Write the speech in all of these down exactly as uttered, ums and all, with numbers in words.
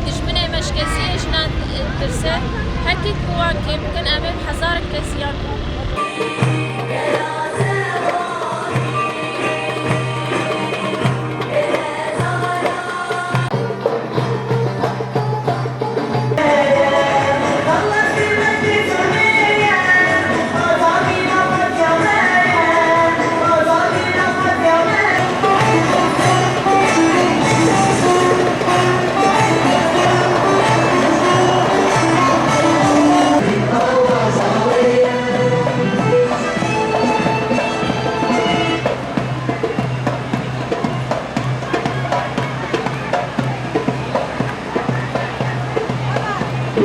Dijminê meşkesiyê jinan tirse, hetî ku wan kêm bikin, em ê bi hezarin kesiyan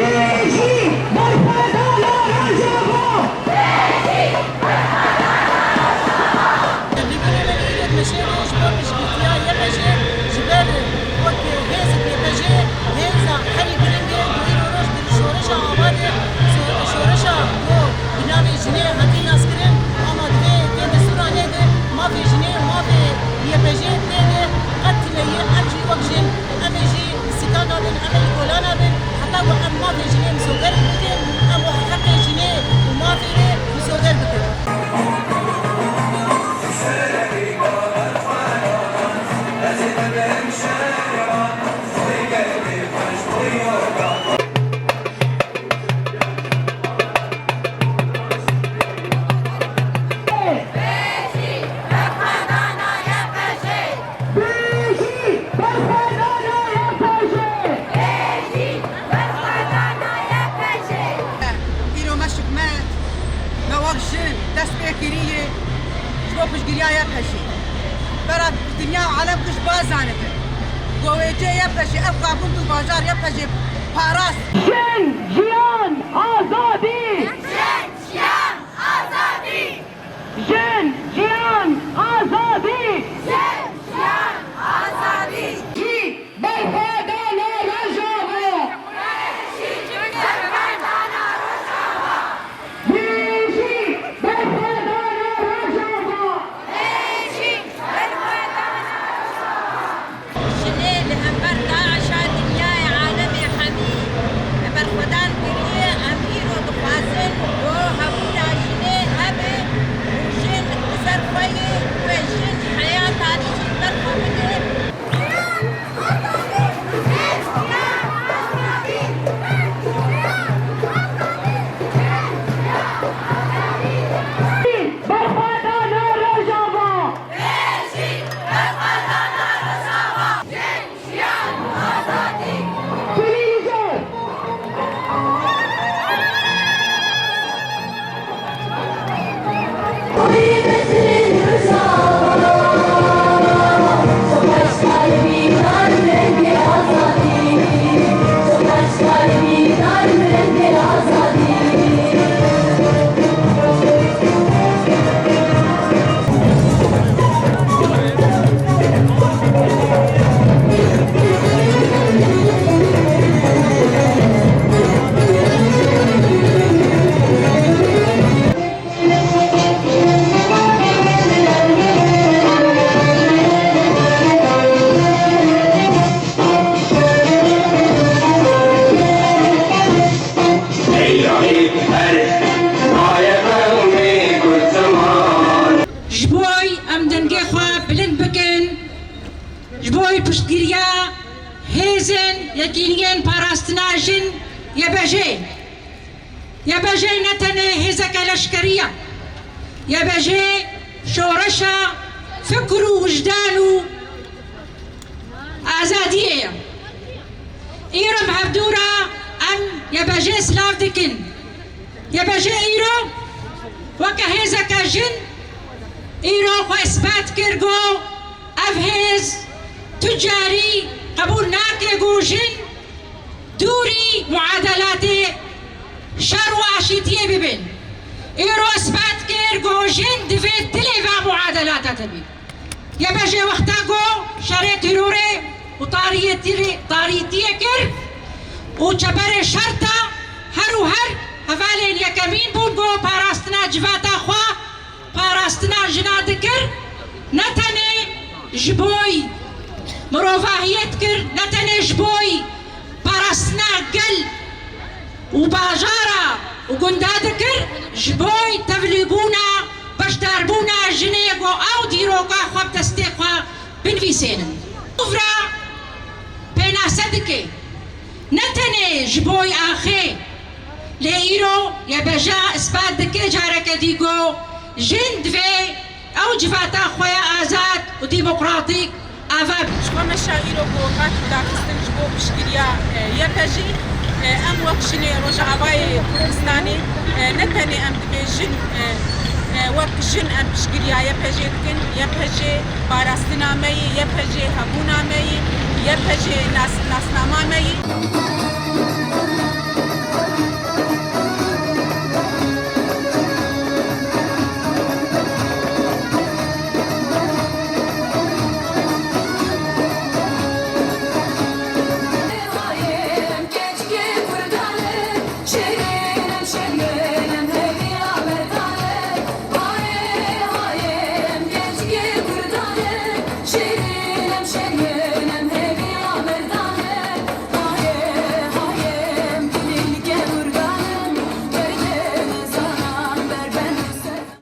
Bijî berxwedana Rojava! Li vî rêvebirê Y P J'ê ji bo piştgirtiya Y P J'ê ji ber wek hêzek Y P J'ê hêza herî giring e ku îro roj di şoreşa ava de, şo-, şoreşa ku bi navê jinê hatiye naskirin, ama divê tê destûranê de mafê jinê û mafê Y P J'ê tê de qet tune ye. Em jî wek jin, em ê jî sîkaka bin, em ê lîkolana bin, heta ku em mafê jinê misoger bikin, em û heqê jinê û mafê wê misoger bikin. Îro meşik me, me wek jin dest pê kiriye ji bo piştgiriya Y P J'ê. Bera dinya alem giş ba zanibe. Go wê cê Y P J'ê ev xwebûn tu bajar Y P J'ê parast. Jin, jiyan, azadî! Jin, jiyan, azadî! Jin, jiyan, azadî! Jin, jiyan, azadî! Jî berxwedana Rojava! Jî berxwedana Rojava! Jî berxwedana Rojava! Jî berxwedana Rojava! Jinê li hember DAIŞa dinyayê alemê hemî berxwedan kiriye, em îro dixwazin ku hebûna jinê hebe û jin li ser xwe ye, wê jin heya tarî jî li ber xwe bide. Berxwedana Rojava! Ji bo em dengê xwe bilind bikin, ji bo piştgiriya hêzên Yekîniyên Parastina Jin, Y P J. Y P J ne tenê hêzeke leşkerî ye. Y P J şoreşa fikr û wijdan û azadiyê ye. Îro em hevdû re em Y P J silav dikin. Y P J îro weke hêzeke jin îro xwe îsbat kir ku ev hêz tu carî qebûl nake ku jin dûrî muadelatê şer û aşîtiyê bibin. Îro îsbat kir ku jin divê dilê va muadelata de bî. Y P J wexta ku şerê terorê û tarîyetî-, tarîtiyê kir û çeperê şer ta her û her hevalên yekemîn bûn ku parastina civata xwe parastina jina dikir, ne tenê ji boy mirovahiyê dikir, ne tenê ji boy pa, û bajara û gunda dikir, ji bo tevlîbûna beşdarbûna jinê ku ew dîroka xwe bi destê xwe binivîsênin. Û vira pênase dike, ne tenê ji bo axê, lê îro Y P J ispat dike careke dî ku jin divê ew civata xwe ya azad û demokratîk ava bike. Ji xwe meşa îro ku hat daxistin ji bo piştgiriya, e, Y P J, e, em wek jinê Rojavayê Kurdistanê, e, ne tenê em dibêjin, e, e, wek jin em piştgiriya Y P J dikin. Y P J parastina me ye, Y P J hebûna me ye, Y P J nas-, nasnama me ye.